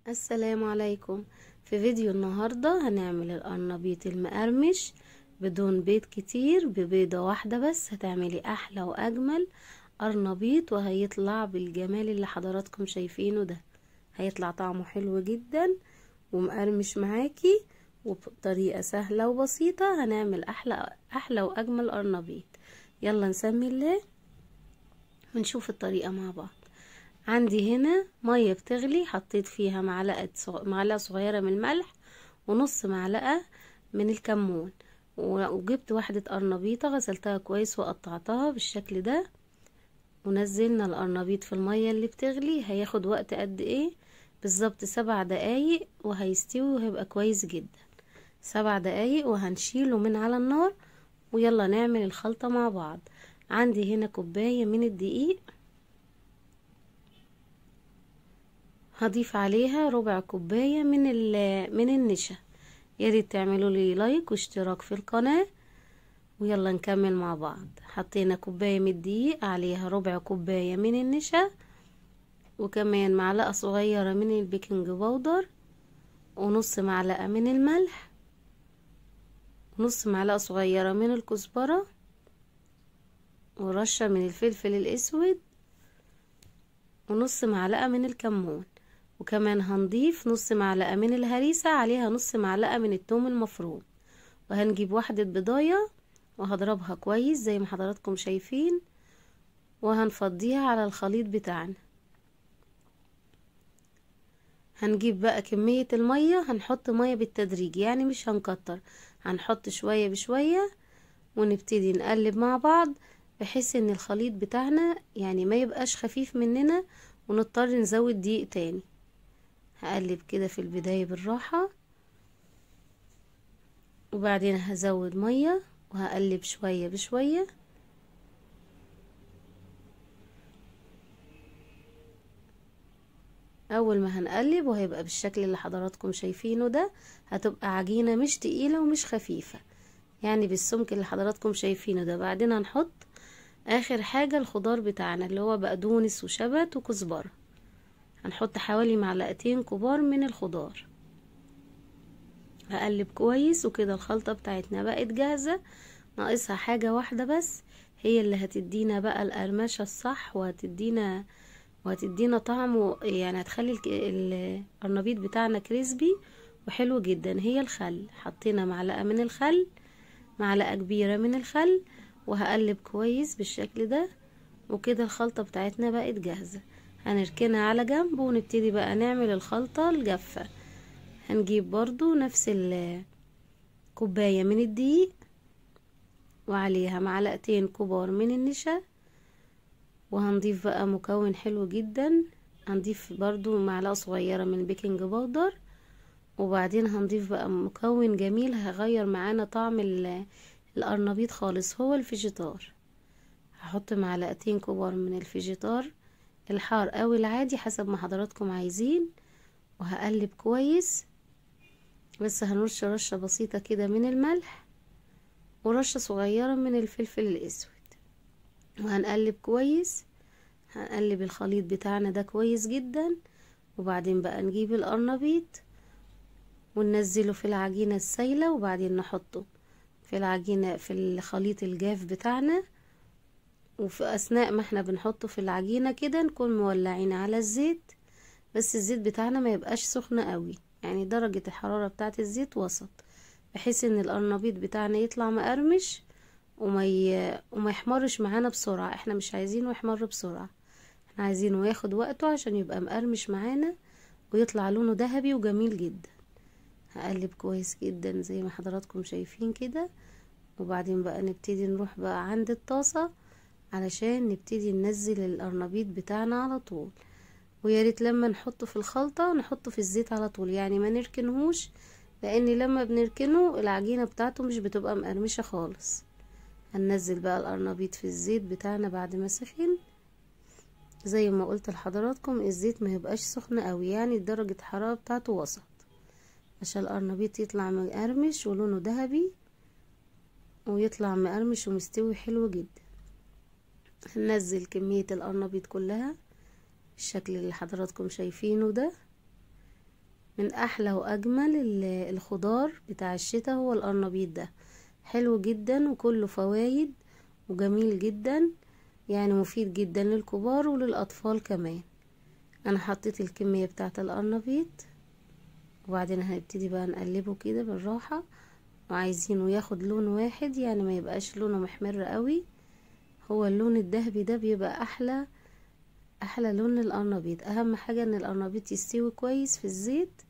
السلام عليكم. في فيديو النهاردة هنعمل القرنبيط المقرمش بدون بيض كتير، ببيضة واحدة بس هتعملي احلى واجمل قرنبيط، وهيطلع بالجمال اللي حضراتكم شايفينه ده. هيطلع طعمه حلو جدا ومقرمش معاكي، وبطريقة سهلة وبسيطة هنعمل احلى واجمل قرنبيط. يلا نسمي الله ونشوف الطريقة مع بعض. عندي هنا مية بتغلي، حطيت فيها معلقة صغيرة من الملح ونص معلقة من الكمون، وجبت واحدة قرنبيطة غسلتها كويس وقطعتها بالشكل ده، ونزلنا القرنبيط في المية اللي بتغلي. هياخد وقت قد ايه بالظبط؟ 7 دقايق وهيستوي وهيبقى كويس جدا. 7 دقايق وهنشيله من على النار. ويلا نعمل الخلطة مع بعض. عندي هنا كوباية من الدقيق، هضيف عليها ربع كوباية من النشا. يا ريت تعملوا لي لايك واشتراك في القناة، ويلا نكمل مع بعض. حطينا كوباية من الدقيق، عليها ربع كوباية من النشا، وكمان معلقة صغيرة من البيكنج باودر، ونص معلقة من الملح، ونص معلقة صغيرة من الكزبرة، ورشة من الفلفل الاسود، ونص معلقة من الكمون، وكمان هنضيف نص معلقة من الهريسة، عليها نص معلقة من التوم المفروم. وهنجيب واحدة بضاية وهضربها كويس زي ما حضراتكم شايفين، وهنفضيها على الخليط بتاعنا. هنجيب بقى كمية المية، هنحط مية بالتدريج، يعني مش هنكتر، هنحط شوية بشوية ونبتدي نقلب مع بعض، بحيث ان الخليط بتاعنا يعني ما يبقاش خفيف مننا ونضطر نزود دقيق تاني. هقلب كده في البداية بالراحة، وبعدين هزود مية وهقلب شوية بشوية. اول ما هنقلب وهيبقى بالشكل اللي حضراتكم شايفينه ده، هتبقى عجينة مش تقيلة ومش خفيفة، يعني بالسمك اللي حضراتكم شايفينه ده. بعدين هنحط اخر حاجة الخضار بتاعنا اللي هو بقدونس وشبت وكزبرة، هنحط حوالي معلقتين كبار من الخضار. هقلب كويس، وكده الخلطة بتاعتنا بقت جاهزة. ناقصها حاجة واحدة بس، هي اللي هتدينا بقى القرمشة الصح، وهتدينا طعم، يعني هتخلي القرنبيط بتاعنا كريسبي وحلو جدا. هي الخل، حطينا معلقة من الخل، معلقة كبيرة من الخل، وهقلب كويس بالشكل ده. وكده الخلطة بتاعتنا بقت جاهزة. هنركنها على جنب ونبتدي بقى نعمل الخلطة الجافة. هنجيب برضو نفس الكوباية من الدقيق، وعليها معلقتين كبار من النشا، وهنضيف بقى مكون حلو جدا، هنضيف برضو معلقة صغيرة من البيكنج باودر، وبعدين هنضيف بقى مكون جميل هيغير معانا طعم القرنبيط خالص، هو الفيجيتار. هحط معلقتين كبار من الفيجيتار الحار او العادي حسب ما حضراتكم عايزين، وهقلب كويس. بس هنرش رشة بسيطة كده من الملح، ورشة صغيرة من الفلفل الاسود، وهنقلب كويس. هنقلب الخليط بتاعنا ده كويس جدا. وبعدين بقى نجيب القرنبيط وننزله في العجينة السايلة، وبعدين نحطه في العجينة في الخليط الجاف بتاعنا. وفي اثناء ما احنا بنحطه في العجينة كده نكون مولعين على الزيت، بس الزيت بتاعنا ما يبقاش سخن قوي، يعني درجة الحرارة بتاعة الزيت وسط، بحيث ان القرنبيط بتاعنا يطلع مقرمش وما يحمرش معانا بسرعة. احنا مش عايزينه يحمر بسرعة، احنا عايزينه ياخد وقته عشان يبقى مقرمش معانا ويطلع لونه ذهبي وجميل جدا. هقلب كويس جدا زي ما حضراتكم شايفين كده. وبعدين بقى نبتدي نروح بقى عند الطاسة علشان نبتدي ننزل القرنبيط بتاعنا على طول. ويا ريت لما نحطه في الخلطة نحطه في الزيت على طول، يعني ما نركنهوش، لان لما بنركنه العجينة بتاعته مش بتبقى مقرمشة خالص. هننزل بقى القرنبيط في الزيت بتاعنا بعد ما سخن. زي ما قلت لحضراتكم الزيت ما يبقاش سخن قوي، يعني درجة الحرارة بتاعته وسط، عشان القرنبيط يطلع مقرمش ولونه ذهبي، ويطلع مقرمش ومستوي حلو جدا. هننزل كمية القرنبيط كلها بالشكل اللي حضراتكم شايفينه ده. من احلى واجمل الخضار بتاع الشتاء هو القرنبيط ده، حلو جدا وكله فوايد وجميل جدا، يعني مفيد جدا للكبار وللاطفال كمان. انا حطيت الكمية بتاعة القرنبيط، وبعدين هنبتدي بقى نقلبه كده بالراحة، وعايزينه ياخد لون واحد، يعني ما يبقاش لونه محمر قوي. هو اللون الذهبي ده بيبقى احلى لون للقرنبيط. اهم حاجة ان القرنبيط يستوي كويس في الزيت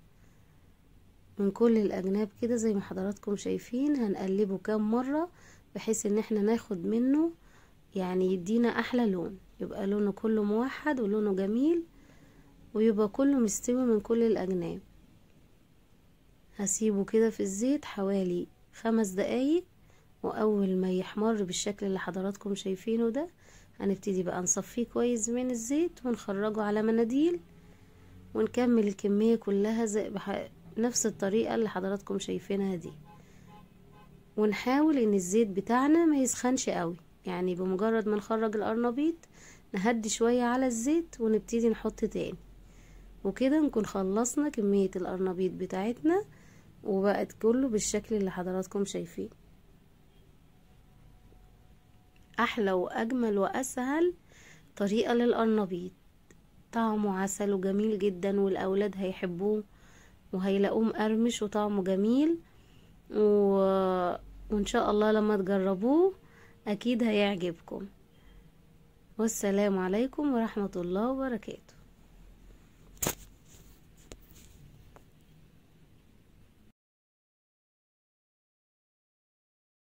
من كل الاجناب كده زي ما حضراتكم شايفين. هنقلبه كام مرة بحيث ان احنا ناخد منه، يعني يدينا احلى لون، يبقى لونه كله موحد ولونه جميل، ويبقى كله مستوي من كل الاجناب. هسيبه كده في الزيت حوالي 5 دقايق، واول ما يحمر بالشكل اللي حضراتكم شايفينه ده هنبتدي بقى نصفيه كويس من الزيت ونخرجه على مناديل، ونكمل الكمية كلها زي نفس الطريقة اللي حضراتكم شايفينها دي. ونحاول ان الزيت بتاعنا ما يسخنش قوي، يعني بمجرد ما نخرج القرنبيط نهدي شوية على الزيت ونبتدي نحط تاني. وكده نكون خلصنا كمية القرنبيط بتاعتنا، وبقت كله بالشكل اللي حضراتكم شايفينه. احلى واجمل واسهل طريقة للقرنبيط، طعمه عسل وجميل جدا، والاولاد هيحبوه وهيلاقوه مقرمش وطعمه جميل، وان شاء الله لما تجربوه اكيد هيعجبكم. والسلام عليكم ورحمة الله وبركاته.